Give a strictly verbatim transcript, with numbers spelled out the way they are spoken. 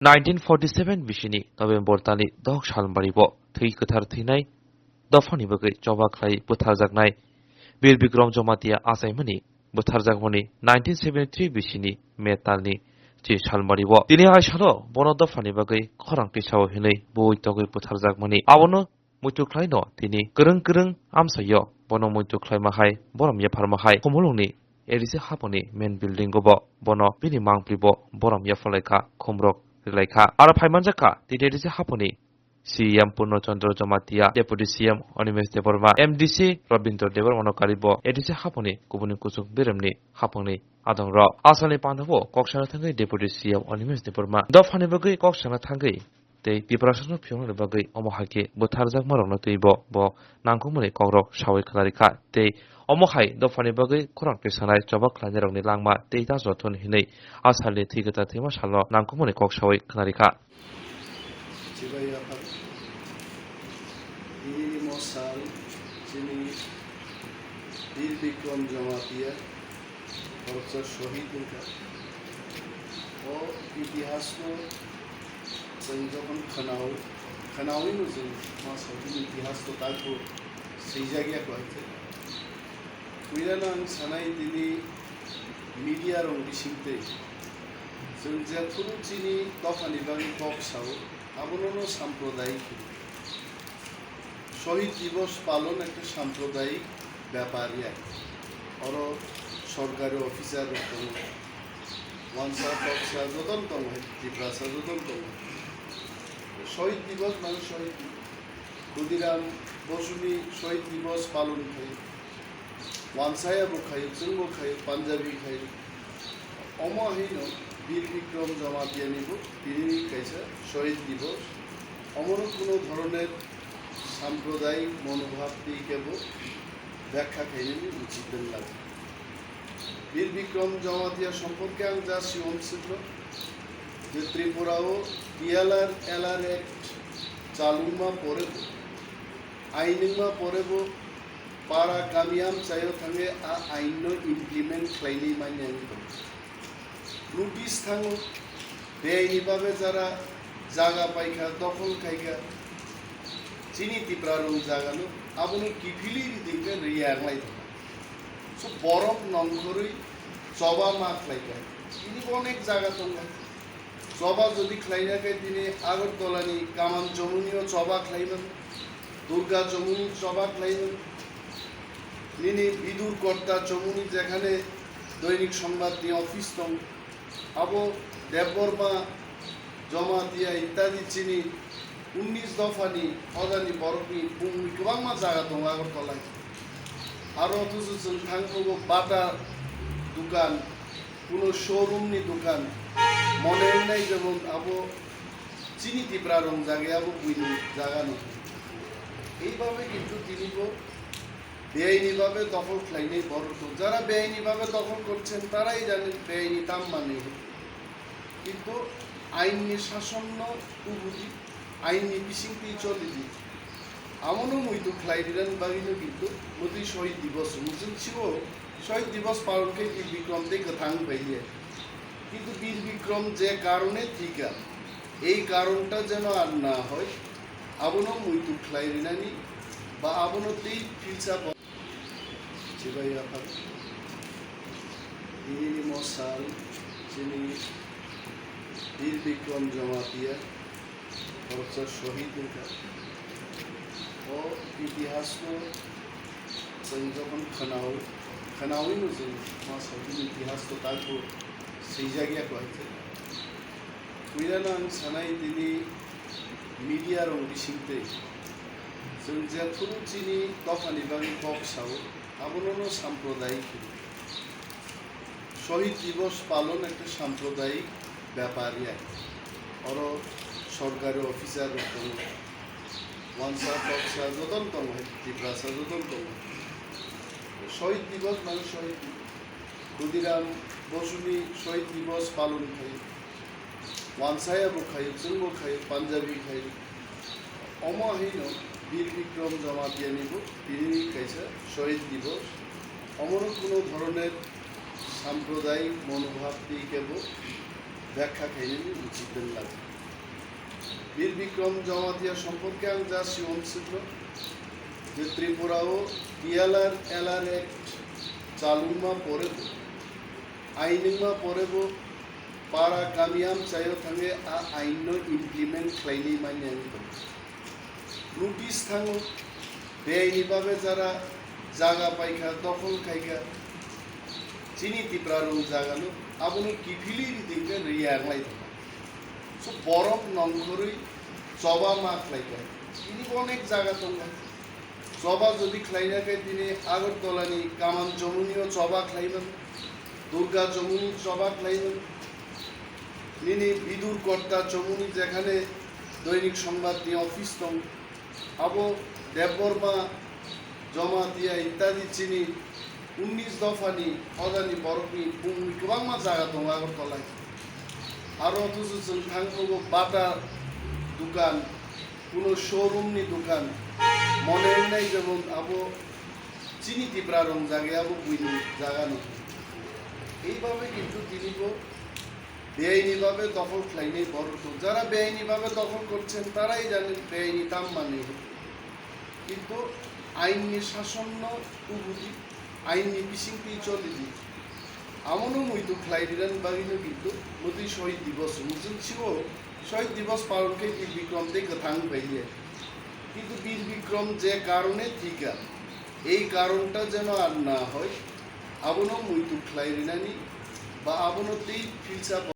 Nineteen forty seven bisini November talni dok salbari bo thwi kwthar thwinai dophani bagwi choba khlai bwtharjaknai Bir Bikram Jamatia achaimani bwtharjakmani nineteen seventy three bisini May talni chi salbari bo. Tini hai salo bono dophani bagwi khorang tisao hinwi bui togwi bwtharjakmani. Abono muitu khlaino tini kwrwng kwrwng amsaio bono muitu khlaima hai borom yapharma hai Khumulwngni A D C haponi main building o bo bono bini mangpli bo borom yapharlaikha khumrok rilaikha. Aro phaimanjakha tini A D C haponi C E M Purno Chandra Jamatia, Deputy C E M Animesh Debbarma, M D C Rabindra Debbarma no karibo A D C haponi kubuni kuchuk beremni hapongni adongrok. Asalni pandao kok sana thangwi Deputy C E M Animesh Debbarma dophani bagwi kok sana thangwi tei Tiprasano phiyoknani bagwi omo hai khe bwtharjakmarokno twibo bo nangkukmani kokrok saui khwnarikha tei omo hai dophani bagwi khorang tisanai choba khlainairokni langma tei ta jothon hinwi asalni thwi kwthar thwima salno nangkukmani kok saui khwnarikha. Chibai yaphar. Tinini mo sal chini Bir Bikram Jamatia khoroksa shohid wngkha. O itihas no chwng jokhon khwnao, khwnaoino chwng ma saimani itihas to takbo swijak ya koi khe. Puilano ang sanai tini media rok bisingtwi chwng jephuru chini dophani bagwi kok sao, abono no sampradayik hino. Shohid Divos palon ekta sampradayik bepar ya. Oro sorkari officer rok tongo, wansa toksa jotono tongo, Tiprasa jotono tongo. Shohid Divos mane Shohid Divos. Khudiram Bosuni Shohid Divos palon khai. Wansaya bo khai, chwngbo khai, Punjabi khai. Omo haino Bir Bikram Jamatiani bo tini kaisa Shohid Divos. Omono kuno dhoroner sampradayik monobhab tei kebo byakha khainani uchit wng lago. Bir Bikram Jamatia somporke ang ja siwam siklo je Tripura o T L R L R Act chalungma pore bo, ain wngma pore bo para kami amchaio thangwi a ain no implement khlainai manya wngwi tongo. Notice thango, beaini babe jara jaga paikha, dokhol khaikha, chini Tipra rong jaga no, abono kiphilwi ridingkhe riya wng lai tongo. So borok nongkhorwi choba ma khlaikha, tini onek jaga tongo. Choba jodi khlaina khe tini Agartala ni Kaman Chomuni o choba khlai mano, Durga Chomuni choba khlai mano, nini Bidur Kotta Chomuni jekhane Doinik Songbad ni office tong, abo Debbarma Jamatia itadi chini unnish dophani hodani borokni bumui kwbangma jaga tongo Agartala. Aro othocho chwng thangkhugo bata dukan, kuno showroom ni dukan, mone wngnai jemon abo chini Tipra rong jaga abo buini jaga no. Eibabe kintu tini bo beaini babe dokhol khlainai borok tong. Jara beaini babe dokhol korchen tarai jane beaini tam manwi. Kintu ain ni sason no tubudi, ain ni bisingtwi cholidi. Amono muitu khlai rinani bagwino kintu mwtwi Shohid Divos wngmung chwng siwo Shohid Divos palon khe Bir Bikram tei kwthang wng phailiya. Kintu Bir Bikram je karone thwikha, ei karonta jeno ar na hoi, abono muitu khlai rinani ba abono tei philsa bo. Chibai yaphar. Tinini mo sal chini Bir Bikram Jamatia khoroksa shohid wngkha. O itihas no chwng jokhon khwnao, khwnaoino chwng ma saimani itihas to takbo swijak ya koi khe. Puilano ang sanai tini media rok bisingtwi chwng jephuru chini dophani bagwi kok sao, abono no sampradayik hino. Shohid Divos palon ekta sampradayik bepar ya. Oro sorkari officer rok tongo, wansa toksa jotono tongo, Tiprasa jotono tongo. Shohid Divos mane Shohid Divos. Khudiram Bosuni Shohid Divos palon khai. Wansaya bo khai, chwngbo khai, Punjabi khai. Omo haino Bir Bikram Jamatiani bo tini kaisa Shohid Divos. Omono kuno dhoroner sampradayik monobhab tei kebo byakha khainani uchit wng lago. Bir Bikrom Jamatia সম্পর্কে ang just siyom siklo je Tripura o T L R L R Act chalungma porebo, ain wngma porebo, para kami amchaio thangwi a ain no implement khlainai manya wngwi tongo. Notice thango, beaini babe jara jaga paikha, dokhol khaikha, chini Tipra rung jaga no, abono kiphilwi ridingkhe riya wnglaitongkha. So borok nongkhorwi choba ma khlaikha. Tini bo onek jaga tongo. Choba jodi khlaina khe tini Agartala ni Kaman Chomuni o choba khlaiman, Durga Chomuni choba khlaiman, nini Bidur Kotta Chomuni jekhane Doinik Songbad ni office tong, abo Debbarma Jamatia itadi chini unnish dophani hodani borokni bumung kwbangma jaga tongo Agartala. Aro othocho chwng thangkhugo bata dukan, kuno showroom ni dukan, mone wngnai jemon abo chini Tipra rong jaga abo buini jaga no. Eibabe kintu tini bo beaini babe dokhol khlainai borok tongo. Jara beaini babe dokhol korchen tarai jani beaini tam manwi. Kintu ainni sasonno tubudi, ainni bisingtwi cholidi. Amono muitu khlai rinani bagwino kintu mwtwi Shohid Dibos wngwi chwng sio. Shohid Dibos palon khe Bir Bikrom tei kwthang wngphailiya. Kintu Bir Bikrom je karone thika, ei karonta jeno ar na hoi, abono muitu khlai rinani ba abono tei philsa